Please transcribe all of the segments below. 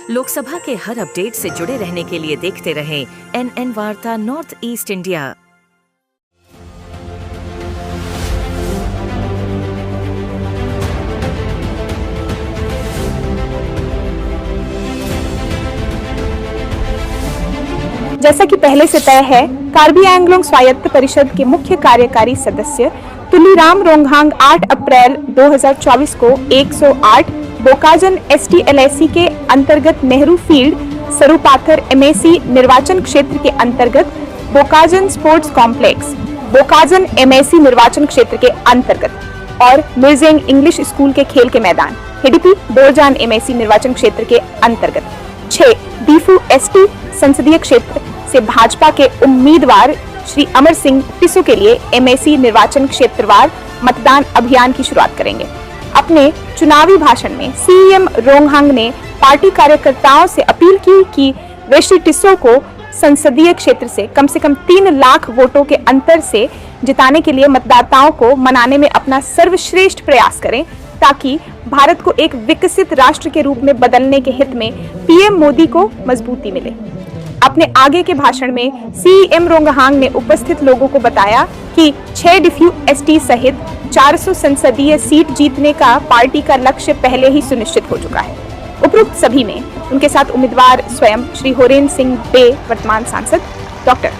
लोकसभा के हर update से जुड़े रहने के लिए देखते रहें NN Varta north east India. जैसा कि पहले से तय है, कार्बी आंगलोंग स्वायत्त परिषद के मुख्य कार्यकारी सदस्य तुलीराम रोंगहांग 8 अप्रैल 2024 को 108 बोकाजन एसटीएलएसी के अंतर्गत नेहरू फील्ड सरुपाथर एमएसी निर्वाचन क्षेत्र के अंतर्गत Bokajan sports complex Bokajan MAC निर्वाचन क्षेत्र के अंतर्गत और मिर्जेंग इंग्लिश स्कूल के खेल के मैदान हेडीपी बोरजान एमएसी निर्वाचन क्षेत्र के अंतर्गत 6 दीफू एसटी संसदीय क्षेत्र से भाजपा के उम्मीदवार श्री अमर सिंह टिसू के लिए एमएसी निर्वाचन क्षेत्रवार मतदान अभियान की शुरुआत करेंगे। अपने चुनावी भाषण में सीएम रोंगहांग ने पार्टी कार्यकर्ताओं से अपील की कि वे श्री टिस्सो को संसदीय क्षेत्र से कम 3 लाख वोटों के अंतर से जिताने के लिए मतदाताओं को मनाने में अपना सर्वश्रेष्ठ प्रयास करें, ताकि भारत को एक विकसित राष्ट्र के रूप में बदलने के हित में पीएम मोदी को मजबूती मिले। अपने आगे के भाषण में सीएम रोंगहांग ने उपस्थित लोगों को बताया कि 6 डिफ्यू एसटी सहित 400 संसदीय सीट जीतने का पार्टी का लक्ष्य पहले ही सुनिश्चित हो चुका है। उपरोक्त सभी में उनके साथ उम्मीदवार स्वयं श्री होरेन सिंह बे, वर्तमान सांसद, डॉक्टर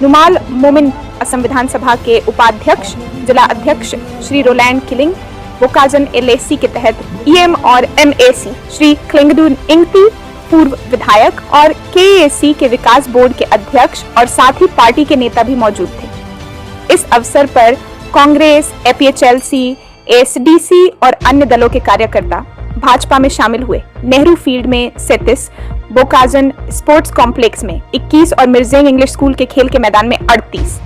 नुमाल मोमिन, असम विधानसभा के उपाध्यक्ष, जिला अध्यक्ष श्री रोलैंड किलिंग, बोकाजन एलएसी के तहत ईएम और एमएसी श्री क्लिंगडू इंगती, पूर्व विधायक और केएसी के विकास बोर्ड के अध्यक्ष और साथ ही पार्टी के नेता भी मौजूद थे। इस अवसर पर कांग्रेस, एपीएचएलसी, एसडीसी और अन्य दलों के कार्यकर्ता भाजपा में शामिल हुए। नेहरू फील्ड में 37, बोकाजन स्पोर्ट्स कॉम्प्लेक्स में 21 और मिर्जेंग इंग्लिश स्कूल के खेल के मैदान में 38।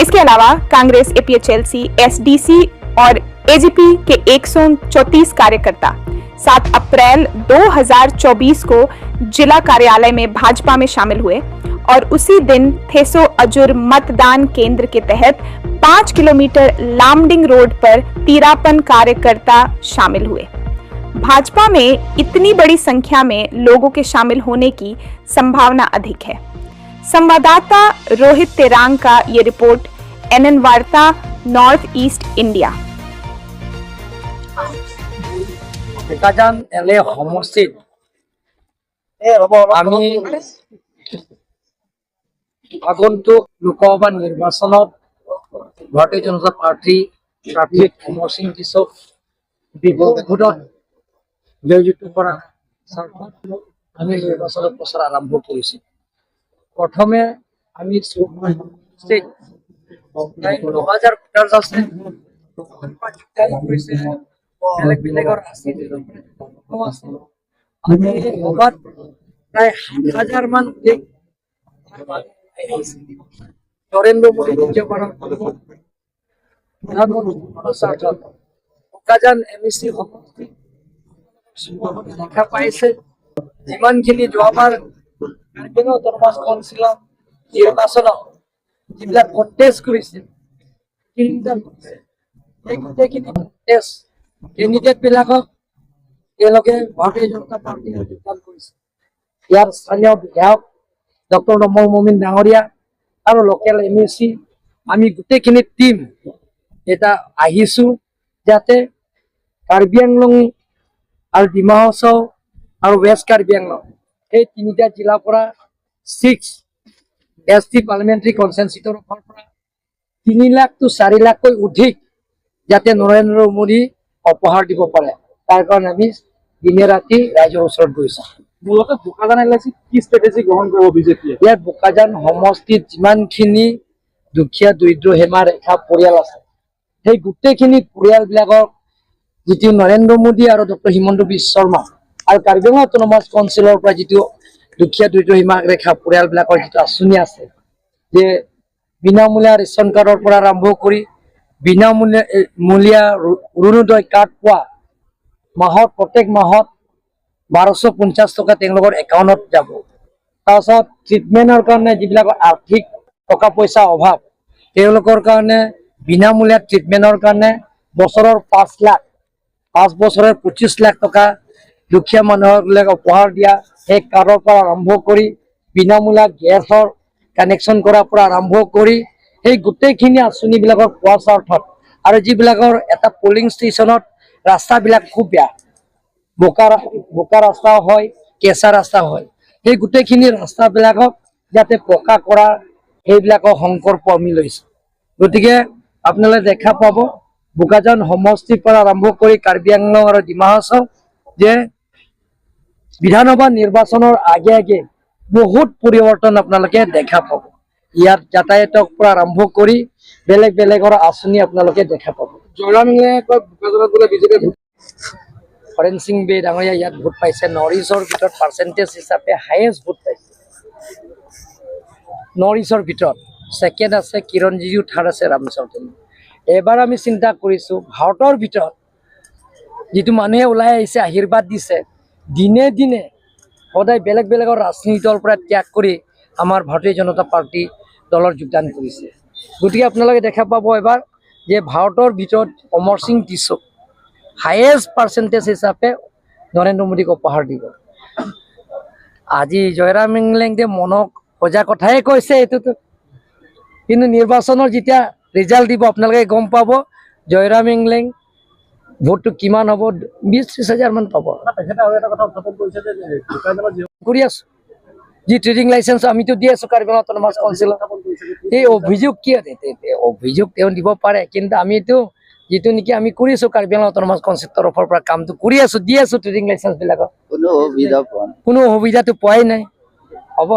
इसके अलावा कांग्रेस, एपीएचएलसी, एसडीसी और एजीपी के 134 कार्यकर्ता 7 अप्रैल 2024 को जिला कार्यालय में भाजपा में शामिल हुए और उसी दिन थेसो अजुर मतदान केंद्र के तहत 5 किलोमीटर लामडिंग रोड पर 53 कार्यकर्ता शामिल हुए। भाजपा में इतनी बड़ी संख्या में लोगों के शामिल होने की संभावना अधिक है। संवाददाता रोहित तेरांग का ये report, NN Varta, north east India. Bokajan L A সমষ্টিত আমি আগন্তুক লোকসভা নিৰ্বাচনত ভাৰতীয় জনতা পাৰ্টী প্ৰাৰ্থী অমৰ সিং টিছক বিপুল ভোটত জয়যুক্ত কৰাৰ স্বাৰ্থত আমি নিৰ্বাচনৰ প্ৰচাৰ আৰম্ভ কৰিছোঁ। প্ৰথমে আমি সমষ্টিত প্ৰায় 9000 ভোটাৰ্ছ আছে, কৰিছে, বেলেগ বেলেগৰ আছে, আছে। আমি সভাত প্ৰায় 7000 মান অধিক নৰেন্দ্ৰ মোদী দ্বিতীয়বাৰৰ প্ৰধানমন্ত্ৰী স্বাৰ্থত বোকাজান এম ই চি সমষ্টি দেখা পাইছে। যিমানখিনি যোৱাবাৰ কাৰ্বি আংলং অট'নমাছ কাউন্সিলৰ নিৰ্বাচনত যিবিলাক কণ্টেষ্ট কৰিছিল, তিনিটা কৰিছে, সেই গোটেইখিনি কণ্টেষ্ট কেণ্ডিডেট বিলাকক তেওঁলোকে ভাৰতীয় জনতা পাৰ্টীয়ে যোগদান কৰিছে। ইয়াৰ স্থানীয় বিধায়ক ডক্টৰ নমল মমিন ডাঙৰীয়া আৰু লোকেল এম এ চি, আমি গোটেইখিনি টীম এটা আহিছো, যাতে কাৰ্বি আংলং আৰু ডিমা হাছাও আৰু ৱেষ্ট কাৰ্বি আংলং এই তিনিটা জিলাৰ পৰা 6 এছ টি পাৰ্লিমেণ্টাৰী কনষ্টিটুৱেঞ্চি তৰফৰ পৰা 3 লাখ টু 4 লাখকৈ অধিক যাতে নৰেন্দ্ৰ মোদী উপহাৰ দিব পাৰে, তাৰ কাৰণে আমি দিনে ৰাতি ৰাইজৰ ওচৰত গৈছো। মূলতঃ বোকাজান এল এ চিত কি ষ্ট্ৰেটেজি গ্ৰহণ কৰিব বিজেপিয়ে? ইয়াত বোকাজান সমষ্টিত যিমানখিনি দুখীয়া দৰিদ্ৰ সীমা ৰেখা পৰিয়াল আছে, সেই গোটেইখিনি পৰিয়ালবিলাকক যিটো নৰেন্দ্ৰ মোদী আৰু ডক্টৰ হিমন্ত বিশ্ব শৰ্মা আৰু কাৰ্বি আংলং অট'নমাছ কাউন্সিলৰ পৰা যিটো দুখীয়া দৰিদ্ৰ সীমা ৰেখা পৰিয়ালবিলাকৰ যিটো আঁচনি আছে যে বিনামূলীয়া ৰেচন কাৰ্ডৰ পৰা আৰম্ভ কৰি বিনামূলীয়া মূলীয়া অৰুণোদয় কাৰ্ড পোৱা, মাহত প্ৰত্যেক মাহত 1250 টকা তেওঁলোকৰ একাউণ্টত যাব। তাৰপাছত ট্ৰিটমেণ্টৰ কাৰণে যিবিলাকৰ আৰ্থিক টকা পইচা অভাৱ, তেওঁলোকৰ কাৰণে বিনামূলীয়া ট্ৰিটমেণ্টৰ কাৰণে বছৰৰ 5 লাখ, 5 বছৰৰ 25 লাখ টকা। দুখীয়া মানুহবিলাক উপহাৰ দিয়া সেই কাৰ্ডৰ পৰা আৰম্ভ কৰি বিনামূলীয়া গেছৰ কানেকশ্যন কৰাৰ পৰা আৰম্ভ কৰি সেই গোটেইখিনি আঁচনিবিলাকৰ পোৱাৰ স্বাৰ্থত আৰু যিবিলাকৰ এটা পলিং ষ্টেচনত ৰাস্তাবিলাক খুব বেয়া, বোকা বোকা ৰাস্তাও হয়, কেঁচা ৰাস্তা হয়, সেই গোটেইখিনি ৰাস্তাবিলাকক যাতে পকা কৰা সেইবিলাকৰ সংকল্প আমি লৈছোঁ। গতিকে আপোনালোকে দেখা পাব বোকাজান সমষ্টিৰ পৰা আৰম্ভ কৰি কাৰ্বি আংলং আৰু ডিমা হাছাও যে বিধানসভা নিৰ্বাচনৰ আগে আগে বহুত পৰিৱৰ্তন আপোনালোকে দেখা পাব। ইয়াত যাতায়াতৰ পৰা আৰম্ভ কৰি বেলেগ বেলেগৰ আঁচনি আপোনালোকে দেখা পাব। জয়ৰাম ইংলেঙে কয় বোকাজানত বোলে বিজেপিয়ে ভোট হৰেণ সিং বে ডাঙৰীয়া ইয়াত ভোট পাইছে। নৰ্থ ইষ্টৰ ভিতৰত পাৰ্চেণ্টেজ হিচাপে হায়েষ্ট ভোট পাইছে নৰ্থ ইষ্টৰ ভিতৰত। ছেকেণ্ড আছে কিৰণ ৰিজিজু, থাৰ্ড আছে ৰাম চৌধুৰী। এবাৰ আমি চিন্তা কৰিছোঁ, ভাৰতৰ ভিতৰত যিটো মানুহে ওলাই আহিছে, আশীৰ্বাদ দিছে, দিনে দিনে সদায় বেলেগ বেলেগৰ ৰাজনীতি দলৰ পৰা ত্যাগ কৰি আমাৰ ভাৰতীয় জনতা পাৰ্টী দলত যোগদান কৰিছে। গতিকে আপোনালোকে দেখা পাব এবাৰ যে ভাৰতৰ ভিতৰত অমৰ সিং টিছক হায়েষ্ট পাৰ্চেণ্টেজ হিচাপে নৰেন্দ্ৰ মোদীক উপহাৰ দিব। আজি জয়ৰাম ইংলেংদে মনক সজা কথাই কৈছে এইটোতো, কিন্তু নিৰ্বাচনৰ যেতিয়া ৰিজাল্ট দিব, আপোনালোকে গম পাব জয়ৰাম ইংলেং ভোটটো কিমান হ'ব। 20-30 হাজাৰ মান পাব। তেখেতে আৰু এটা কথা উত্থাপন কৰিছে যে বোকাজানত যি কৰি আছো, যি ট্ৰেডিং লাইচেঞ্চ আমিতো দি আছো কাৰ্বি আংলং অট'নমাছ কাউন্সিলত। উত্থাপন কৰিছে যে এই অভিযোগ কি অভিযোগ তেওঁ দিব পাৰে, কিন্তু আমিতো যিটো নেকি আমি কৰিছো, কাৰ্বি আংলং অট'নমাছ কাউন্সিল তৰফৰ পৰা কামটো কৰি আছো, দি আছো ট্ৰেডিং লাইচেঞ্চ বিলাকৰ। কোনো সুবিধা পোৱা নাই। কোনো সুবিধাটো পোৱাই নাই হ'ব।